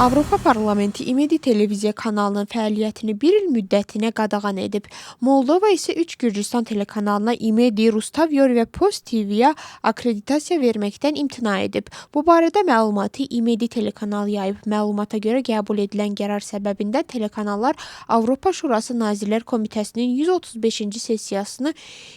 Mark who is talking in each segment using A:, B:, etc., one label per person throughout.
A: Avropa Parlamenti İmedi televiziya kanalının fəaliyyətini bir il müddətinə qadağan edib. Moldova isə 3 Gürcüstan telekanalına İmedi, Rustavior və Post TV-yə akkreditasiya verməkdən imtina edib. Bu barədə məlumatı İmedi telekanalı yayıb. Məlumata görə qəbul edilən qərar səbəbindən telekanallar Avropa Şurası Nazirlər Komitəsinin 135-ci sessiyasını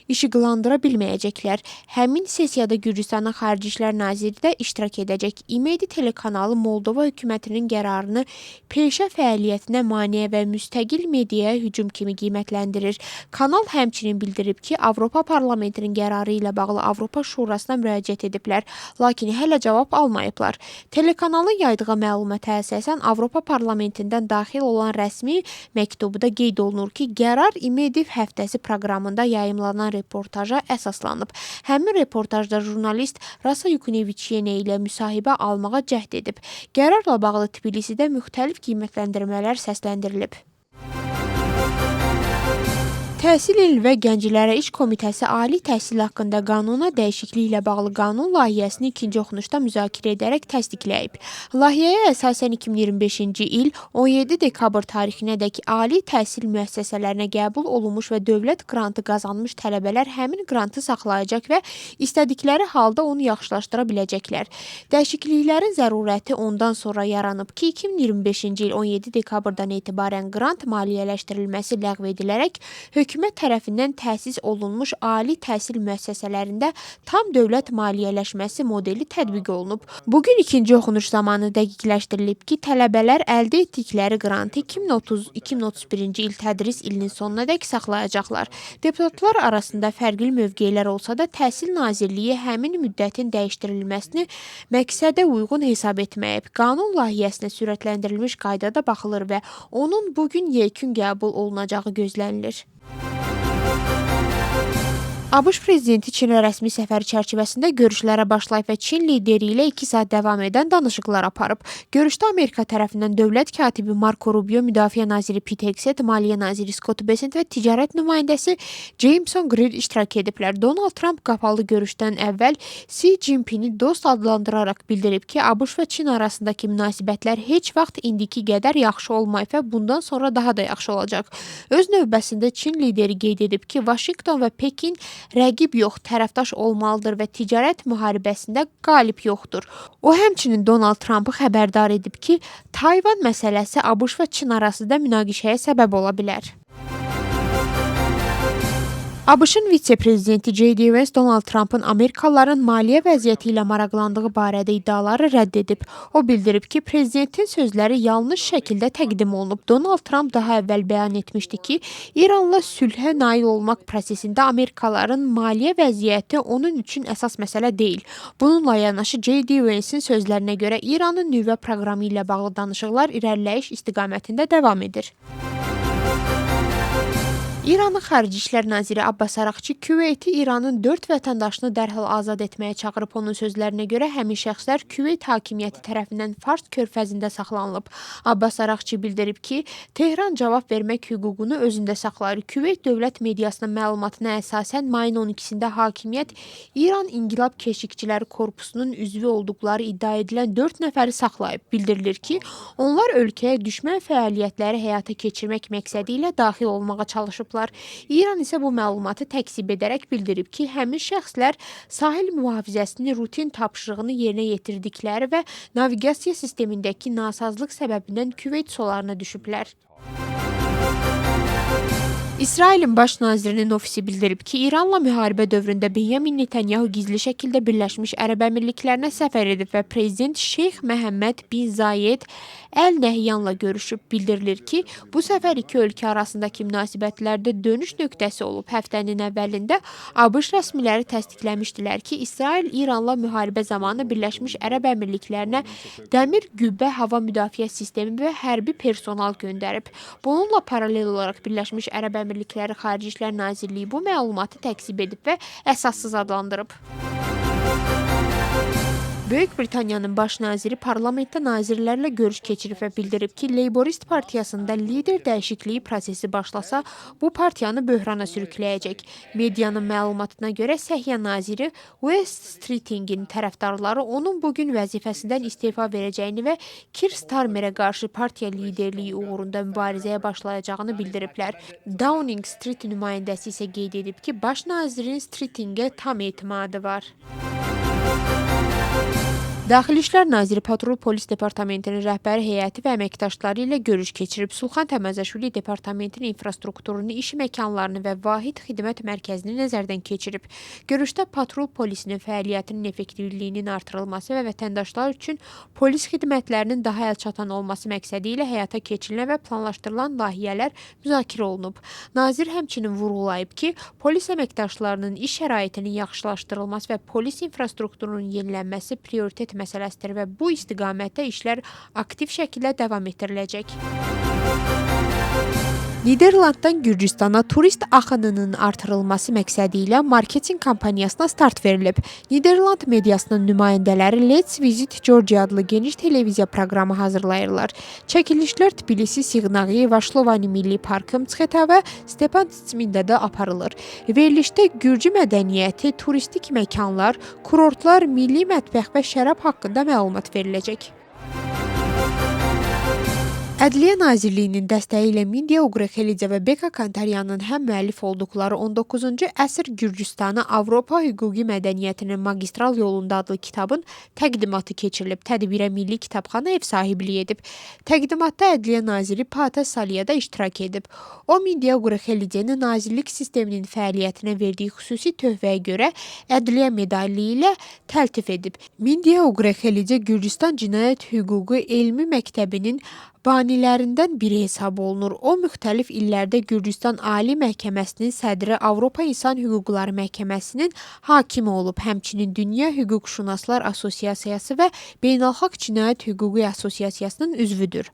A: işıqlandıra bilməyəcəklər. Həmin sessiyada Gürcüstanın Xarici İşlər Naziri də iştirak edəcək. İmedi telekanalı Moldova hökumətinin qərarını peşə fəaliyyətinə maneə və müstəqil mediaya hücum kimi qiymətləndirir. Kanal həmçinin bildirib ki, Avropa Parlamentinin qərarı ilə bağlı Avropa Şurasına müraciət ediblər, lakin hələ cavab almayıblar. Telekanalın yaydığı məlumata əsasən Avropa Parlamentindən daxil olan rəsmi məktubda qeyd olunur ki, qərar İmedi həftəsi proqramında yayımlanan reportaja əsaslanıb. Həmin reportajda jurnalist Rasa Yukneviçyene ilə müsahibə almağa cəhd edib. Qərarla bağlı Tbilisidə müxtəlif qiymətləndirmələr səsləndirilib. Təhsil Elmi və Gənclərə İş Komitəsi Ali Təhsil haqqında qanuna dəyişikliklə bağlı qanun layihəsini ikinci oxunuşda müzakirə edərək təsdiqləyib. Layihəyə əsasən 2025-ci il 17 dekabr tarixinədək ali təhsil müəssisələrinə qəbul olunmuş və dövlət qrantı qazanmış tələbələr həmin qrantı saxlayacaq və istədikləri halda onu yaxşılaşdıra biləcəklər. Dəyişikliklərin zərurəti ondan sonra yaranıb ki, 2025-ci il 17 dekabrdan etibarən qrant maliyyələşdirilməsi ləğv edilərək hökumət tərəfindən təsis olunmuş ali təhsil müəssisələrində tam dövlət maliyyələşməsi modeli tətbiq olunub. Bugün ikinci oxunuş zamanı dəqiqləşdirilib ki, tələbələr əldə etdikləri qrantı 2030-2031-ci il tədris ilinin sonunadək saxlayacaqlar. Deputatlar arasında fərqli mövqelər olsa da, Təhsil Nazirliyi həmin müddətin dəyişdirilməsini məqsədə uyğun hesab etməyib. Qanun layihəsinə sürətləndirilmiş qaydada baxılır və onun bu gün yekun qəbul olunacağı gözlənilir. ABŞ prezidenti Çinə rəsmi səfəri çərçivəsində görüşlərə başlayıb və Çin lideri ilə 2 saat davam edən danışıqlar aparıb. Görüşdə Amerika tərəfindən dövlət katibi Marco Rubio, Müdafiə naziri Pete Hegseth, Maliyyə naziri Scott Bessent və ticarət nümayəndəsi Jameson Greer iştirak ediblər. Donald Trump qapalı görüşdən əvvəl Xi Jinping'i dost adlandıraraq bildirib ki, ABŞ və Çin arasındakı münasibətlər heç vaxt indiki qədər yaxşı olmayıb və bundan sonra daha da yaxşı olacaq. Öz növbəsində Çin lideri qeyd edib ki, Vaşinqton və Pekin rəqib yox, tərəfdaş olmalıdır və ticarət müharibəsində qalib yoxdur. O həmçinin Donald Trumpı xəbərdar edib ki, Tayvan məsələsi ABŞ və Çin arasında münaqişəyə səbəb ola bilər. ABŞ-ın vitse-prezidenti J.D. Vance Donald Trumpın Amerikalıların maliyyə vəziyyəti ilə maraqlandığı barədə iddiaları rədd edib. O bildirib ki, prezidentin sözləri yanlış şəkildə təqdim olunub. Donald Trump daha əvvəl bəyan etmişdi ki, İranla sülhə nail olmaq prosesində Amerikalıların maliyyə vəziyyəti onun üçün əsas məsələ deyil. Bununla yanaşı J.D. Vance'in sözlərinə görə İranın nüvə proqramı ilə bağlı danışıqlar irəliləyiş istiqamətində davam edir. İranın Xarici İşlər Naziri Abbas Araqçı Küveyti İranın 4 vətəndaşını dərhal azad etməyə çağırıb. Onun sözlərinə görə həmin şəxslər Küveyt hakimiyyəti tərəfindən Fars körfəzində saxlanılıb. Abbas Araqçı bildirib ki, Tehran cavab vermək hüququnu özündə saxlayır. Küveyt dövlət mediasının məlumatına əsasən mayın 12-sində hakimiyyət İran İnqilab Keşikçiləri Korpusunun üzvü olduqları iddia edilən 4 nəfəri saxlayıb. Bildirilir ki, onlar ölkəyə düşmən fəaliyyətləri həyata keçirmək məqsədi ilə daxil olmağa çalışıblar. İran isə bu məlumatı təkzib edərək bildirib ki, həmin şəxslər sahil mühafizəsinin rutin tapşırığını yerinə yetirdikləri və naviqasiya sistemindəki nasazlıq səbəbindən Küveyt sularına düşüblər. İsrailin baş nazirinin ofisi bildirib ki, İranla müharibə dövründə Benyamin Netanyahu gizli şəkildə Birləşmiş Ərəb Əmirliklərinə səfər edib və prezident Şeyx Məhəmməd bin Zayed Əl Nəhyanla görüşüb. Bildirilir ki, bu səfər iki ölkə arasındakı münasibətlərdə dönüş nöqtəsi olub. Həftənin əvvəlində ABŞ rəsmiləri təsdiqləmişdilər ki, İsrail İranla müharibə zamanı Birləşmiş Ərəb Əmirliklərinə dəmir qübbə hava müdafiə sistemi və hərbi personal göndərib. Bununla paralel olaraq Birləşmiş Ərəb Əmirlikləri Xarici İşlər Nazirliyi bu məlumatı təkzib edib və əsassız adlandırıb. Böyük Britaniyanın baş naziri parlamentdə nazirlərlə görüş keçirib və bildirib ki, Leyborist partiyasında lider dəyişikliyi prosesi başlasa, bu partiyanı böhrana sürükləyəcək. Medianın məlumatına görə Səhiyyə naziri Wes Streetingin tərəfdarları onun bu gün vəzifəsindən istefa verəcəyini və Keir Starmerə qarşı partiya liderliyi uğrunda mübarizəyə başlayacağını bildiriblər. Downing Street nümayəndəsi isə qeyd edib ki, baş nazirin Streetingə tam etimadı var. Daxili İşlər Naziri Patrul Polis Departamentinin rəhbəri heyəti və əməkdaşları ilə görüş keçirib. Sulxan Təməzəşvili departamentinin infrastrukturunu, iş məkanlarını və vahid xidmət mərkəzini nəzərdən keçirib. Görüşdə patrul polisinin fəaliyyətinin effektivliyinin artırılması və vətəndaşlar üçün polis xidmətlərinin daha əlçatan olması məqsədi ilə həyata keçirilən və planlaşdırılan layihələr müzakirə olunub. Nazir həmçinin vurğulayıb ki, polis əməkdaşlarının iş şəraitinin yaxşılaşdırılması və polis infrastrukturunun yenilənməsi prioritet məsələsidir və bu istiqamətdə işlər aktiv şəkildə davam etdiriləcək. Niderlanddan Gürcüstana turist axınının artırılması məqsədi ilə marketinq kampaniyasına start verilib. Niderland mediasının nümayəndələri Let's Visit Georgia adlı geniş televiziya proqramı hazırlayırlar. Çəkilişlər Tbilisi, Siqnaği, Vaşlovani Milli Parkı, Mtsxeta və Stepantsmindada aparılır. Verilişdə gürcü mədəniyyəti, turistik məkanlar, kurortlar, milli mətbəx və şərab haqqında məlumat veriləcək. Ədliyyə Nazirliyinin dəstəyi ilə Mindiya Uqrexelidze və Beka Kantaryanın həm müəllif olduqları 19-cu əsr Gürcüstanı Avropa hüquqi mədəniyyətinin magistral yolunda adlı kitabın təqdimatı keçirilib. Tədbirə Milli Kitabxana ev sahibliyi edib. Təqdimatda Ədliyyə naziri Paata Saliya da iştirak edib. O, Mindiya Uqrexelidzenin nazirlik sisteminin fəaliyyətinə verdiyi xüsusi töhfəyə görə ədliyyə medalı ilə təltif edib. Mindiya Uqrexelidze Gürcüstan Cinayət Hüququ Elmi Məktəbinin banilərindən biri hesab olunur. O, müxtəlif illərdə Gürcüstan Ali Məhkəməsinin sədri, Avropa İnsan Hüquqları Məhkəməsinin hakimi olub. Həmçinin Dünya Hüquqşünaslar Assosiasiyası və Beynəlxalq Cinayət Hüququ Assosiasiyasının üzvüdür.